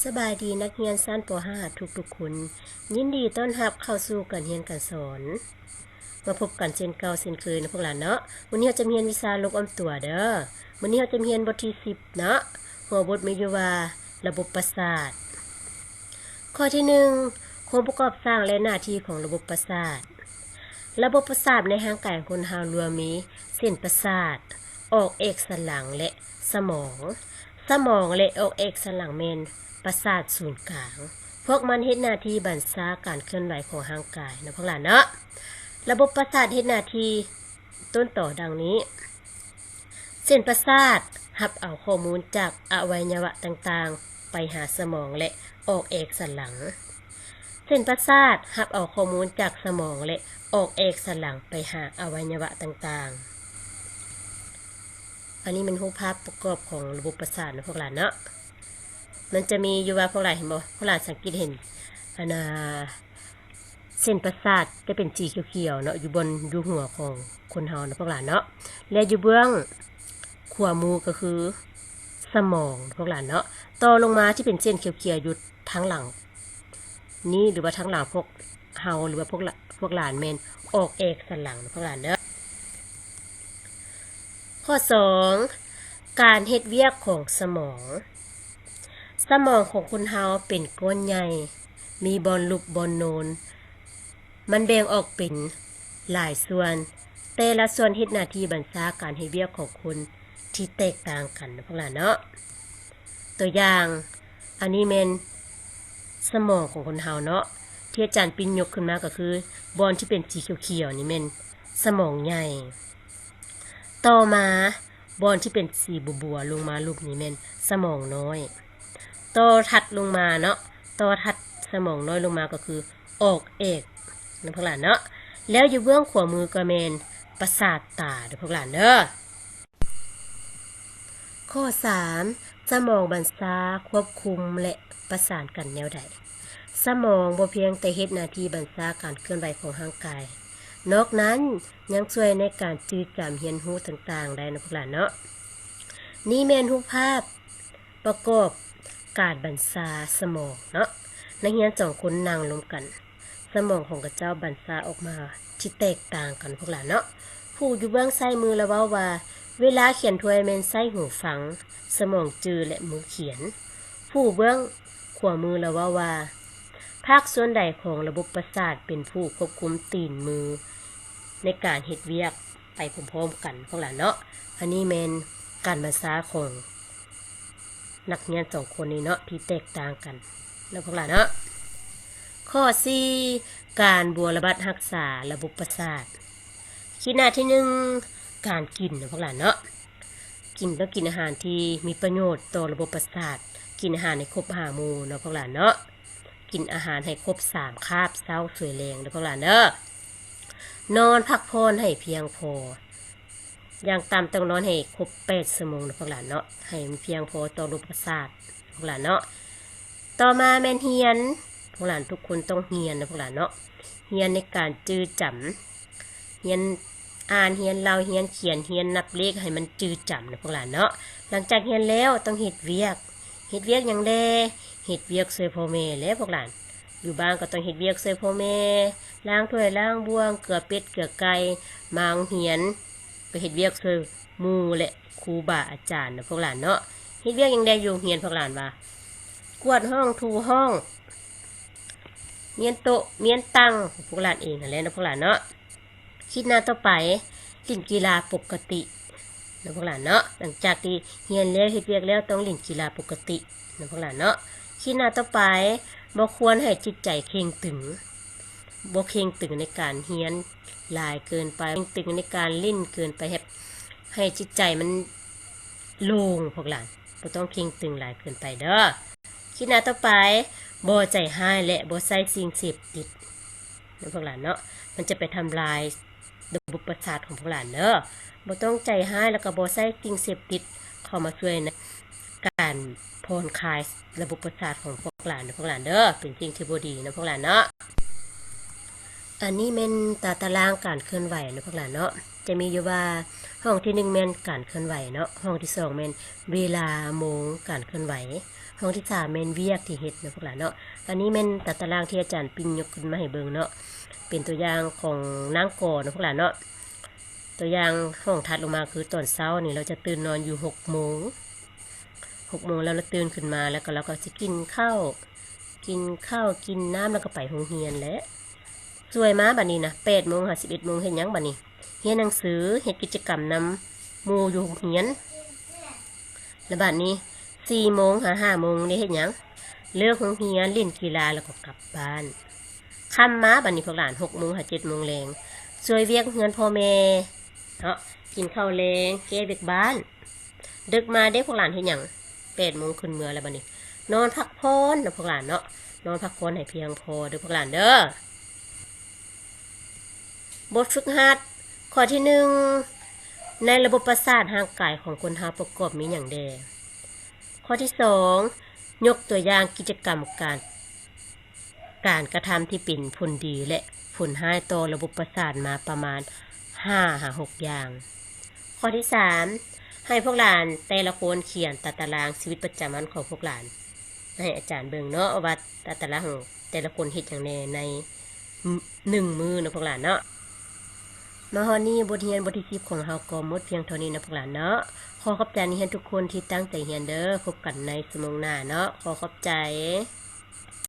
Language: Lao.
ສະບາຍດີນັກຮຽນຊັ້ນ ປໍຫ້າ ທຸກໆຄົນ. ຍິນດີຕ້ອນຮັບເຂົ້າສູ່ການຮຽນການສອນ. ມາພົບກັນເຊັ່ນເກົ່າເຊັ່ນເຄີຍເນາະພວກຫຼານເນາະ. ມື້ນີ້ເຮົາຈະມາຮຽນວິຊາໂລກອ້ອມຕົວເດີ້. ມື້ນີ້ເຮົາຈະມາຮຽນບົດທີສິບເນາະ. ຫົວບົດມີຢູ່ວ່າ ລະບົບປະສາດ. ຂໍ້ທີໜຶ່ງ ໂຄງປະກອບສ້າງ ແລະ ໜ້າທີ່ຂອງລະບົບປະສາດ. ລະບົບປະສາດໃນຮ່າງກາຍຂອງຄົນເຮົາລວມມີ ເສັ້ນປະສາດ, ອອກເອກສັນຫຼັງ ແລະ ສະໝອງ. ສະໝອງ ແລະ ອອກເອກສັນຫຼັງແມ່ນປະສາດສູນກາງ. ພວກມັນເຮັດໜ້າທີ່ບັນຊາການເຄື່ອນໄຫວຂອງຮ່າງກາຍເນາະພວກຫຼານເນາະ. ລະບົບປະສາດເຮັດໜ້າທີ່ຕົ້ນຕໍດັ່ງນີ້. ເສັ້ນປະສາດຮັບເອົາຂໍ້ມູນຈາກອະໄວຍະວະຕ່າງໆໄປຫາສະໝອງ ແລະ ອອກເອກສັນຫຼັງ. ເສັ້ນປະສາດຮັບເອົາຂໍ້ມູນຈາກສະໝອງ ແລະ ອອກເອກສັນຫຼັງໄປຫາອະໄວຍະວະຕ່າງໆ. ອັນນີ້ແມ່ນຮູບພາບປະກອບຂອງລະບົບປະສາດເນາະພວກຫຼານເນາະ. ມັນຈະມີຢູ່ວ່າພວກຫຼານເຫັນບໍ່? ພວກຫຼານສັງເກດເຫັນ ອັນນ່າ ເສັ້ນປະສາດຈະເປັນສີຂຽວໆເນາະ ຢູ່ບ່ອນຢູ່ຫົວຂອງຄົນເຮົາເນາະພວກຫຼານເນາະ. ແລະ ຢູ່ເບື້ອງຂວາມືກໍຄືສະໝອງພວກຫຼານເນາະ. ຕໍ່ລົງມາທີ່ເປັນເສັ້ນຂຽວໆຢູ່ທາງຫຼັງນີ້ ຫຼືວ່າທາງຫຼັງພວກເຮົາ ຫຼືວ່າພວກລະ ພວກຫຼານແມ່ນອອກເອກສັນຫຼັງພວກຫຼານເດີ. ຂໍ້ສອງ ການເຮັດວຽກຂອງສະໝອງ. ສະໝອງຂອງຄົນເຮົາເປັນກ້ອນໃຫຍ່ ມີບ່ອນຫຼຸບບ່ອນໂນນ. ມັນແບ່ງອອກເປັນຫຼາຍສ່ວນ, ແຕ່ລະສ່ວນເຮັດໜ້າທີ່ບັນຊາການເຮັດວຽກຂອງຄົນທີ່ແຕກຕ່າງກັນເນາະພວກຫຼານເນາະ. ຕົວຢ່າງ, ອັນນີ້ແມ່ນສະໝອງຂອງຄົນເຮົາເນາະ, ທີ່ອາຈານປິ່ນຍົກຂຶ້ນມາກໍຄືບ່ອນທີ່ເປັນສີຂຽວໆນີ້ແມ່ນສະໝອງໃຫຍ່. ຕໍ່ມາ ບ່ອນທີ່ເປັນສີບົວໆລົງມາລຸ່ມນີ້ແມ່ນສະໝອງນ້ອຍ. ຕໍ່ຖັດລົງມາເນາະ, ຕໍ່ຖັດສະໝອງນ້ອຍລົງມາກໍຄືອອກເອກນະພວກຫຼານເນາະ. ແລ້ວຢູ່ເບື້ອງຂວາມືກໍແມ່ນປະສາດຕາເດີພວກຫຼານເດີ. ຂໍ້ສາມ ສະໝອງບັນຊາຄວບຄຸມ ແລະ ປະສານກັນແນວໃດ? ສະໝອງບໍ່ພຽງແຕ່ເຮັດໜ້າທີ່ບັນຊາການເຄື່ອນໄຫວຂອງຮ່າງກາຍ, ນອກນັ້ນຍັງຊ່ວຍໃນການຈື່ຈຳຮຽນຮູ້ຕ່າງໆໄດ້ນະພວກຫຼານເນາະ. ນີ້ແມ່ນຮູບພາບປະກອບການບັນຊາສະໝອງເນາະ. ນັກຮຽນສອງຄົນນັ່ງລົມກັນ. ສະໝອງຂອງເຂົາເຈົ້າບັນຊາອອກມາທີ່ແຕກຕ່າງກັນພວກຫຼານເນາະ. ຜູ້ຢູ່ເບື້ອງຊ້າຍມືລະເວົ້າວ່າ ເວລາຂຽນຖ້ວຍແມ່ນໃຊ້ຫູຟັງ, ສະໝອງຈື່ ແລະ ມືຂຽນ. ຜູ້ເບື້ອງຂວາມືລະເວົ້າວ່າ ພາກສ່ວນໃດຂອງລະບົບປະສາດເປັນຜູ້ຄວບຄຸມຕີນມືໃນການເຮັດວຽກໄປພ້ອມໆກັນພວກຫຼານເນາະ. ອັນນີ້ແມ່ນການບັນຊາຂອງ ນັກຮຽນສອງຄົນນີ້ເນາະ ທີ່ແຕກຕ່າງກັນເນາະພວກຫຼານເນາະ. ຂໍ້ສີ່ ການບົວລະບັດຮັກສາລະບົບປະສາດ. ຂີດໜ້າທີໜຶ່ງ ການກິນເນາະພວກຫຼານເນາະ. ກິນ ຕ້ອງກິນອາຫານທີ່ມີປະໂຫຍດຕໍ່ລະບົບປະສາດ, ກິນອາຫານໃຫ້ຄົບຫ້າໝູ່ເນາະພວກຫຼານເນາະ. ກິນອາຫານໃຫ້ຄົບສາມຄາບ ເຊົ້າ ສວຍ ແລງເດີພວກຫຼານເດີ. ນອນພັກຜ່ອນໃຫ້ພຽງພໍ. ຢ່າງຕ່ຳຕ້ອງນອນໃຫ້ຄົບແປດຊົ່ວໂມງເນາະພວກຫຼານເນາະ, ໃຫ້ມັນພຽງພໍຕໍ່ລະບົບປະສາດພວກຫຼານເນາະ. ຕໍ່ມາແມ່ນຮຽນ, ພວກຫຼານທຸກຄົນຕ້ອງຮຽນເນາະພວກຫຼານເນາະ, ຮຽນໃນການຈື່ຈຳ, ຮຽນອ່ານ, ຮຽນເລົ່າ, ຮຽນຂຽນ, ຮຽນນັບເລກໃຫ້ມັນຈື່ຈຳເນາະພວກຫຼານເນາະ. ຫຼັງຈາກຮຽນແລ້ວຕ້ອງເຮັດວຽກ, ເຮັດວຽກຫຍັງແດ່? ເຮັດວຽກຊ່ວຍພໍ່ແມ່ແຫຼະພວກຫຼານ. ຢູ່ບ້ານກໍຕ້ອງເຮັດວຽກຊ່ວຍພໍ່ແມ່, ລ້າງຖ້ວຍລ້າງບ່ວງ, ເກືອເປັດເກືອໄກ່, ມາໂຮງຮຽນ ໄປເຮັດວຽກຊ່ວຍໝູ່ ແລະ ຄູບາອາຈານເນາະພວກຫຼານເນາະ. ເຮັດວຽກຫຍັງແດ່ຢູ່ໂຮງຮຽນພວກຫຼານວ່າ? ກວດຫ້ອງ, ຖູຫ້ອງ, ມ້ຽນໂຕະ, ມ້ຽນຕັ່ງ ພວກຫຼານເອງຫັ້ນແຫຼະເນາະພວກຫຼານເນາະ. ຂີດໜ້າຕໍ່ໄປ ຫຼິ້ນກິລາປົກກະຕິເນາະພວກຫຼານເນາະ. ຫຼັງຈາກທີ່ຮຽນແລ້ວ ເຮັດວຽກແລ້ວ ຕ້ອງຫຼິ້ນກິລາປົກກະຕິເນາະພວກຫຼານເນາະ. ຂີດໜ້າຕໍ່ໄປ ບໍ່ຄວນໃຫ້ຈິດໃຈເຄັ່ງຕຶງ, ບໍ່ເຄັ່ງຕຶງໃນການຮຽນຫຼາຍເກີນໄປ, ເຄັ່ງຕຶງໃນການຫຼິ້ນເກີນໄປ, ເຮັດໃຫ້ຈິດໃຈມັນໂລ່ງພວກຫຼານ, ບໍ່ຕ້ອງເຄັ່ງຕຶງຫຼາຍເກີນໄປເດີ. ຂີດໜ້າຕໍ່ໄປ ບໍ່ໃຈຮ້າຍ ແລະ ບໍ່ໃຊ້ສິ່ງເສບຕິດເນາະພວກຫຼານເນາະ, ມັນຈະໄປທຳລາຍລະບົບປະສາດຂອງພວກຫຼານເດີ. ບໍ່ຕ້ອງໃຈຮ້າຍ ແລ້ວກໍບໍ່ໃຊ້ສິ່ງເສບຕິດເຂົ້າມາຊ່ວຍໃນການຜ່ອນຄາຍລະບົບປະສາດຂອງພວກຫຼານເດີພວກຫຼານເດີ, ເປັນສິ່ງທີ່ບໍ່ດີເນາະພວກຫຼານເນາະ. ອັນນີ້ແມ່ນຕາຕະລາງການເຄື່ອນໄຫວເນາະພວກຫຼານເນາະ. ຈະມີຢູ່ວ່າ ຫ້ອງທີໜຶ່ງແມ່ນການເຄື່ອນໄຫວເນາະ, ຫ້ອງທີສອງແມ່ນເວລາໂມງການເຄື່ອນໄຫວ, ຫ້ອງທີສາມແມ່ນວຽກທີ່ເຮັດເນາະພວກຫຼານເນາະ. ອັນນີ້ແມ່ນຕາຕາລາງທີ່ອາຈານປິ່ນຍົກຂຶ້ນມາໃຫ້ເບິ່ງເນາະ, ເປັນຕົວຢ່າງຂອງນາງກໍເນາະພວກຫຼານເນາະ. ຕົວຢ່າງຫ້ອງຖັດລົງມາຄືຕອນເຊົ້ານີ້ ລາວຈະຕື່ນນອນຢູ່ຫົກໂມງ, ຫົກໂມງແລ້ວລາວຕື່ນຂຶ້ນມາ ແລ້ວກໍລາວກໍຊິກິນເຂົ້າ ກິນເຂົ້າກິນນ້ຳ ແລ້ວກໍໄປໂຮງຮຽນແຫຼະ. ສວຍມາບັດນີ້ນະ ແປດໂມງຫາສິບເອັດໂມງເຮັດຫຍັງບັດນີ້? ຮຽນໜັງສື ເຮັດກິດຈະກຳນຳໝູ່ຢູ່ໂຮງຮຽນ. ແລ້ວບັດນີ້ສີ່ໂມງຫາຫ້າໂມງໄດ້ເຮັດຫຍັງ? ເລີກໂຮງຮຽນ ຫຼິ້ນກິລາ ແລ້ວກໍກັບບ້ານ. ຄ່ຳມາບັດນີ້ພວກຫຼານ ຫົກໂມງຫາເຈັດໂມງແລງ ຊ່ວຍວຽກເຮືອນພໍ່ແມ່ເນາະ, ກິນເຂົ້າແລງ ແກ້ວຽກບ້ານ. ດຶກມາເດ້ພວກຫຼານເຮັດຫຍັງ? ແປດໂມງຂຶ້ນເມືອແລ້ວບັດນີ້ ນອນພັກຜ່ອນເນາະພວກຫຼານເນາະ, ນອນພັກຜ່ອນໃຫ້ພຽງພໍເດີພວກຫຼານເດີ. ບົດຝຶກຫັດ ຂໍ້ທີໜຶ່ງ ໃນລະບົບປະສາດຮ່າງກາຍຂອງຄົນເຮົາປະກອບມີຫຍັງແດ່? ຂໍ້ທີສອງ ຍົກຕົວຢ່າງກິດຈະກຳການ ການກະທຳທີ່ເປັນຜົນດີ ແລະ ຜົນຮ້າຍຕໍ່ລະບົບປະສາດມາປະມານຫ້າຫາຫົກຢ່າງ. ຂໍ້ທີສາມ ໃຫ້ພວກຫຼານແຕ່ລະຄົນຂຽນຕາຕະລາງຊີວິດປະຈຳວັນຂອງພວກຫຼານ ໃຫ້ອາຈານເບິ່ງເນາະ ວ່າຕາຕະລາງຂອງແຕ່ລະຄົນເຮັດຫຍັງແດ່ໃນໜຶ່ງມື້ເນາະພວກຫຼານເນາະ. ມາຮອດນີ້ ບົດຮຽນບົດທີສິບຂອງເຮົາກໍໝົດພຽງເທົ່ານີ້ເນາະພວກຫຼານເນາະ. ຂໍຂອບໃຈນັກຮຽນທຸກຄົນທີ່ຕັ້ງໃຈຮຽນເດີ. ພົບກັນໃນຊົ່ວໂມງໜ້າເນາະ. ຂໍຂອບໃຈ.